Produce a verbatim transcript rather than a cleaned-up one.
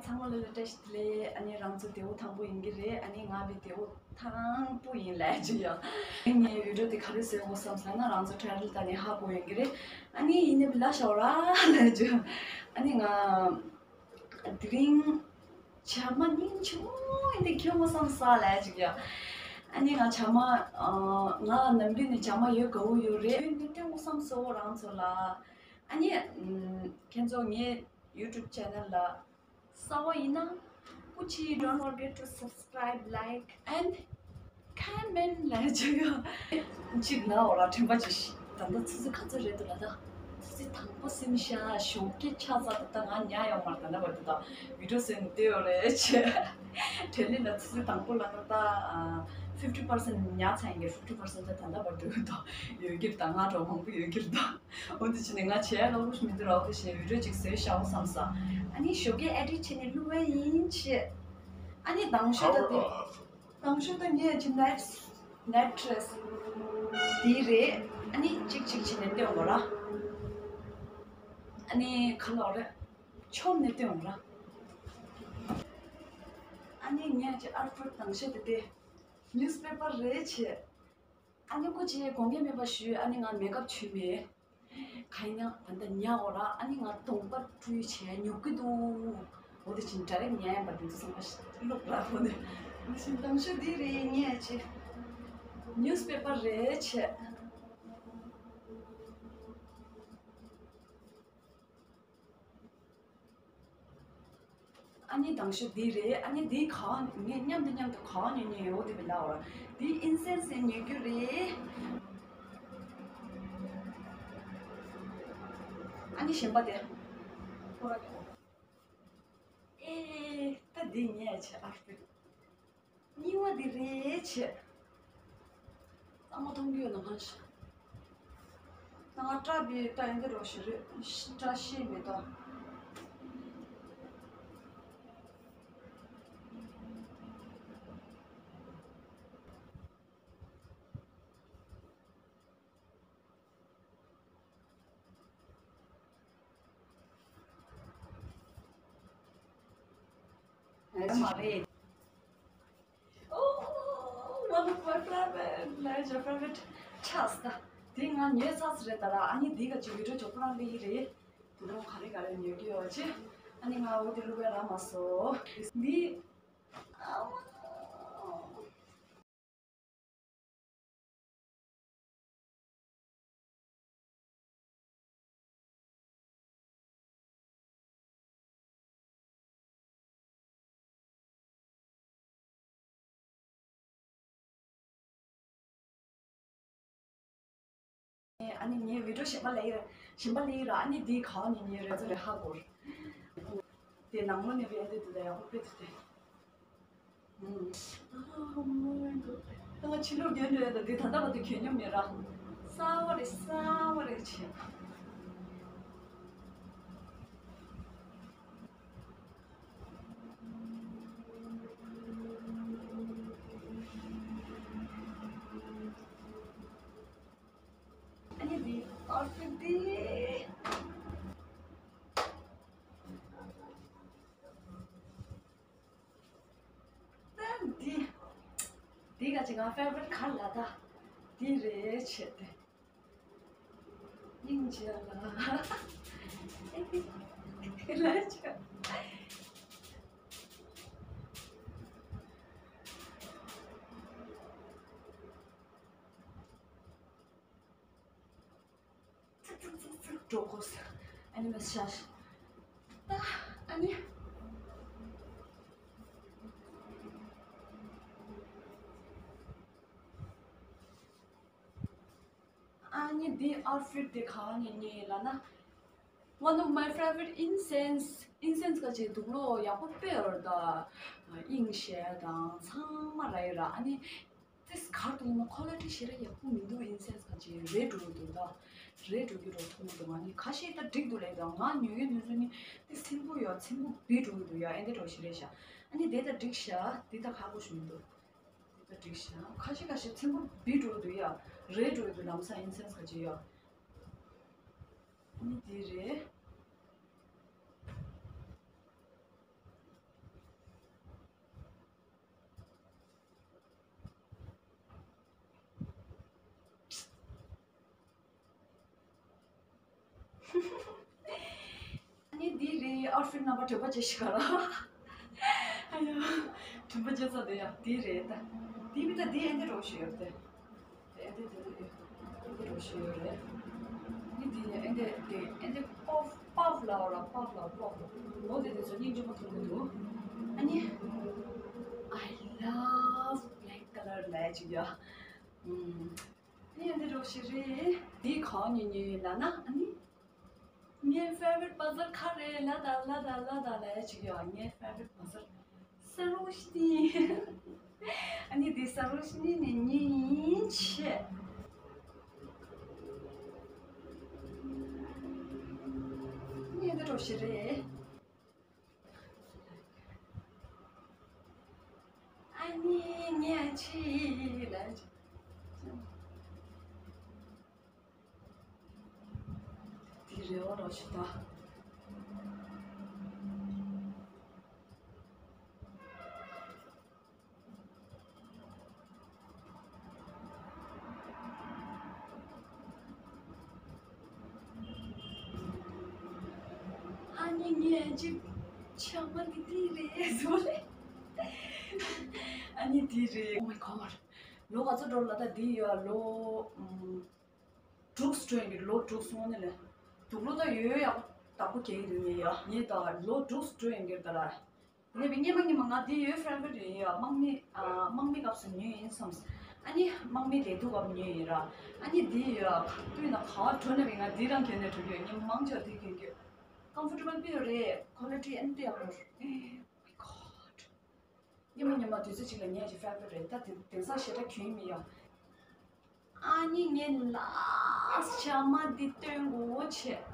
ཚང་མ་ལ་ལ་བཀྲ་ཤིས་བདེ་ལེགས། ཨ་ནི་རང་ཚོ་བདེ་པོ་ཐང་པོ་ཡིན་གྱི་རེད། ཨ་ནི་ང་བི་བདེ་པོ་ཐང་པོ་ཡིན་ལས་ཅི་ཡ། ངའི་བི་ཌིའོ་དེ་ག་རེ་བཟོས་དགོས་བསམ་ཟེར་ན་རང་ཚོ་ཊའི་ཊལ་ལྟ་ནས་ཧ་གོ་ཡོང་གི་རེད། ཨ་ནི་ཡིན་ནི་བི་ལ་ཤོག་ར་ལས་ཅི་ཡ། ཨ་ནི་ང་དེ་རིང་བྱ་མ་སྙིང་རྗེ་མོ་ཡིན་དེ་ཁྱོད་མོ་བསམ་ས་ལས་ཅི་ཡ། ཨ་ནི་ང་བྱ་མ་ང་ནམ་རྒྱུན་ནས་བྱ་མ་ཡོད་དགའ་བོ་ཡོད་རེད། ཡོད་ནི་དེ་མོ་བསམ་སོ་རང་ཚོ་ལ། ཨ་ནི་ཁྱེད་ཚོ་ངའི་ཡུ་ཊུབ་ཆེ་ནལ་ལ། གསར་པ་ཡིན་ན་ཀུ་ཅི། Don't forget to subscribe, like and comment ལ་བྱེད་ཡོད། གཅིག་ན་འོ་ར་དྲན་པ་ཅིག་ད་ལྟ་ཆུ་ཚོད་ག་ཚོད་རེད་འདུག་ལ། ད་ཆུ་ཚོད་དང་པོ་ཟིན་ཤག་ཞོགས་ཀས་ཆ་ཚ་ད་ང་ཉལ་ཡོང་མར་ད་ལྟ་བར་དུ་ད་བི་ཌིའོ་བཟོས་ནས་བསྡད་ཡོད་རེད་ཆེ། དྲན་ལེ་ལ་ཆུ་ཚོད་དང་པོ་ལ་ད་fifty percent ཉལ་ཚར་ཡིན་གྱི་fifty percent ད་ལྟ་བར་དུ་ད་ཡོད་ཀྱི་ད་ང་འགྲོ་མང་པོ་ཡོད་ཀྱི་ད། འོ་དེ་བྱས་ནས་ང་བྱས་ལོག་ལོག་མི་འདུག་ར། འོ་དེ་བྱས་ནས་བི་ཌིའོ་ཅིག་བཟོས་བཞག་འོ་བསམ་ས། ཨ་ནི་ཞོགས་ཀས་ཨེ་ཌིཊ་བྱས་ནས་བླུགས་པ་ཡིན་བྱས། ཨ་ནི་དང་ཤོས་ད་དེ། དང་ཤོས་ད་ངས་ཅིག་ནེཊ་ནེཊ་ཌི་རེད། ཨ་ནི་ཅིག་ཅིག་བྱས་ནས་སྟོན་དགོས་ར། ཨ་ནི་ག་ལོག་རེད། ཆོམ་ནས་སྟོན་དགོས་ར། ཨ་ནི་ངས་ཅིག་ཨར་ཕུར་དང་ཤོས་ད་དེ། ནིའུ་སི་པེ་པར་རེད་བྱས། ཨ་ནི་སྐུ་མཁྱེན་དགོངས་འགལ་མེད་པ་ཞུ། ཨ་ནི་ང་མེག་ཨབ་བྱུས་མེད། གང་ཡིན་ན་ད་ལྟ་ཉལ་འོ་ར། ཨ་ནི་ང་གདོང་པ་བཀྲུས་བྱས་ཉོབ་ཀྱི་འདུག་འོ་དེ་བཞིན་ཌའི་རེག་ཉལ་ཡང་པ་འདི་ཚོ་བསམ་པ་ཤི་བླུག་ར་འོ་ནི། འདི་བཞིན་དང་ཤོས་འདི་རེད་ངས་བྱས། ནིའུ་སི་པེ་པར་རེད་བྱས། ཨ་ནི་དང་ཤོས་འདི་རེད། ཨ་ནི་འདི་གང་ངས་མཉམ་དུ་མཉམ་དུ་གང་ཉོ་ཉོ་ཡོད་དེ་བི་ལ་འོ་ར། འདི་ཨིན་སེན་སི་ཉོ་རྒྱུ་རེད། ཨ་ནི་གཞན་པ་དེ་ཁོ་ར་ཨེ་ད་འདི་ཉོས་བྱས་ཨར་པེ། རྙིང་བ་འདི་རེད་བྱས། གཙང་མ་མཐོང་རྒྱུ་ཡོད་ན་མ་ཤེས། ད་ང་སྐྲ་བི་ད་ཡིན་འདི་རོགས་ཤིག་རེད། སྐྲ་ཤེས་མེད་ད། ཨེ་མ་རེད། Oh, one of my favorite, like, your favorite ཆགས་ད། དེ་ང་ཉོས་ཚར་ས་རེད་ད་ར། ཨ་ནི་འདི་ག་ཅིག་བི་ཌིའོ་ཅོག་པོ་རང་ལ་ཡི་རེད། དེ་རང་ག་རེ་ག་རེ་ཉོ་གི་ཡོད་ཅེ། ཨ་ནི་ང་འོ་དེ་བླུག་པའི་ར་མ་སོ། འདི། ཨ་མ། ཨ་ནི་ངའི་བི་ཌིའོ་གཞན་པ་ལས་ཡིན་ར། གཞན་པ་ལས་ཡིན་ར། ཨ་ནི་འདི་ག་བ་ནས་ཉོས་རེད་ཚོ་རེད་ཧ་གོ་རེད། དེ་ནང་མོ་ནས་བེད་དེ་དེ་ལ་ཡག་པོ་དཔེ་དེ་དེ། ཨ་མོ་འདུག་ད་ང་ཕྱི་ལོགས་རྒྱུན་འགྲོ་ཡ་ད་འདི་ད་ལྟ་བར་དུ་གྱོན་མྱོང་མེད་ར། གསར་པ་རེད་གསར་པ་རེད་བྱས། ཨ་ནི་འདི་ཨའུ་ཊི་ཕིཊ་འདི། ད་འདི། འདི་ག་ཅིག་ང་ཕེ་ཝ་རི་ཊི་ག་ལ་ད། འདི་རེད་བྱས་ཏེ། སྙིང་རྗེ་ལ། ལ་ཆ། ཙིག་ཙིག་ཙིག་ཙིག་འགྲོ་དགོས། ཨ་ནི་མ་ཤ་ཤ། ད་ཨ་ནི། ཨ་ནི་འདི་ཨའུ་ཊི་ཕིཊ་དེ་ག་ནས་རྙེད་ལབ་ན། One of my favorite incense. Incense ག་ཅིག་དུག་ལོག་ཡག་པོ་དཔེ་ཡོད་རེད་ད། དབྱིངས་ཞེ་དང་ཚང་མ་ར་ཡོད་ར། ཨ་ནི། དེ་གར་དུ་ཡིན་ན་ཁོ་ལ་ཏི་ཞེ་དྲག་ཡག་པོ་མི་འདུག་ཨིན་སེན་སི་ག་ཅིག་རེད་འགྲོ་གི་འདུག་ད། རེད་འགྲོ་གི་རོ་ཐུག་མི་འདུག་ང་ནི་ཁ་ཤས་ད་འགྲིག་འདུག་ལས་ད་ང་ཉོ་ཡོད་ནུས་ཚོད་ནི་དེ་སིམ་པོ་ཡོད་སིམ་པོ་བི་འགྲོ་གི་འདུག་ཡ། ཨེ་འདི་འགྲོ་ཞིག་རེད་ཤག་ཨ་ནི་དེ་ད་འགྲིག་ཤག་འདི་ད་ཁག་པོ་ཞིག་མི་འདུག་འདི་ད་འགྲིག་ཤག་ཁ་ཤས་ཁ་ཤས་སིམ་པོ་བི་འགྲོ་གི་འདུག་ཡ། རེད་འགྲོ་གི་འདུག་ལམ་སང་ཨིན་སེན་སི་ག་ཅིག་ཡ། ཨ་ནི་འདི་རེད། ནི་འདི་རེད། ཨའུ་ཊི་ཕིཊ་རྣམ་པ་དྲན་པ་བརྗེད་ཤི་ག་ར། ཨ་ཡ། དྲན་པ་བརྗེད་ས་དེ་ཡ་འདི་རེད་ད། འདི་མི་ད་འདི་ཨེ་འདི་རོགས་ཤིག་ཡོད་དེ། ཨེ་འདི་དེ་ཨེ་འདི་རོགས་ཤིག་ཡོད་རེད། ནི་འདི་ནི་ཨེ་འདི་དེ་ཨེ་འདི་པབ་པབ་ལ་ར་པབ་ལ་པབ་ལ་ལོ་དེ་དེ་ཚོ་སྙིང་རྗེ་མོ་ཐུག་གི་འདུག་ཨ་ནི། I love black color ལ་ཅིག་ཡ། ཨུམ། ཨེ་འདི་རོགས་ཤིག་རེད། འདི་གང་ཉོས་ཉོས་ཡིན་ལ་ན་ཨ་ནི། ངའི་ཕེ་ཝ་རིཊ་བ་ཟར་ག་རེ་ལ་ད་ལ་ད་ལ་ད་ལ་ཡ་ཅིག་ཡོད། ངའི་ཕེ་ཝ་རིཊ་བ་ཟར་སར་རོ་ཤི་ནི། ཨ་ནི་འདི་སར་རོ་ཤི་ནི་ནི་ཉིན་ཆེ། ངའི་འདི་རོགས་ཤིག་རེད། ཨ་ནི་ངའི་ཨ་ཅི་ལ་ཅིག་དེ་རེ་བ་རོ་ཞིག་ད། ཨ་ནི་ངས་ཅིག་ཆག་མ་འདི་དེ་རེད་བཟོ་རེད། ཨ་ནི་དེ་རེད། Oh my god. ལོ་ག་ཚོད་འགྲོ་ལ་ད་འདི་ཡོད་ལོ། ཨམ། དྲུག་སྤྲོད་ཡིན་གྱི་ལོ་དྲུག་སོང་ནས་ལས། དུག་ལོ་ད་ཡོད་ཡག་བདག་པོ་རྒྱག་གི་འདུག་ངས་ཡ། ངས་ད་ལོ་དྲུག་སྤྲོད་ཡིན་གྱི་ད་ལ། ངས་བི་སྙེ་མ་སྙེ་མ་ང་འདི་ཡོད་ཕེ་ཝ་རིཊ་ཡིན་ཡ། དམག་མི་ཨ་དམག་མི་སྐབས་སུ་ཉོས་ཡིན་བསམས། ཨ་ནི་དམག་མི་ལས་དུག་སྐབས་ཉོས་ཡིན་ར། ཨ་ནི་འདི་ཡོད་ཡ། སྤུས་ན་ག་བ་འགྲོ་ན་བི་ང་འདི་རང་གྱོན་ནས་འགྲོ་གི་ཡོད། ཉི་མ་མང་ཆེ་བ་འདི་གྱོན་གྱི་ཡོད། ཀམ་ཕོར་ཊེ་བལ་སྤུས་ཡོད་རེད། ཀོ་ལི་ཊི་ཨེ་འདི་ཡག་པོ་རེད། Oh my god. ཉི་མ་ཉི་མ་དུས་ཚོད་གཅིག་ལ་ཉལ་གྱི་ཕེ་ཝ་རིཊ་རེད། ད་དེ་དེང་སང་ཞེ་དྲག་གྱོན་མི་ཡོད། ཨ་ནི་ངས་ལ་ཤ་མ་འདི་སྟོན་དགོས་བྱས།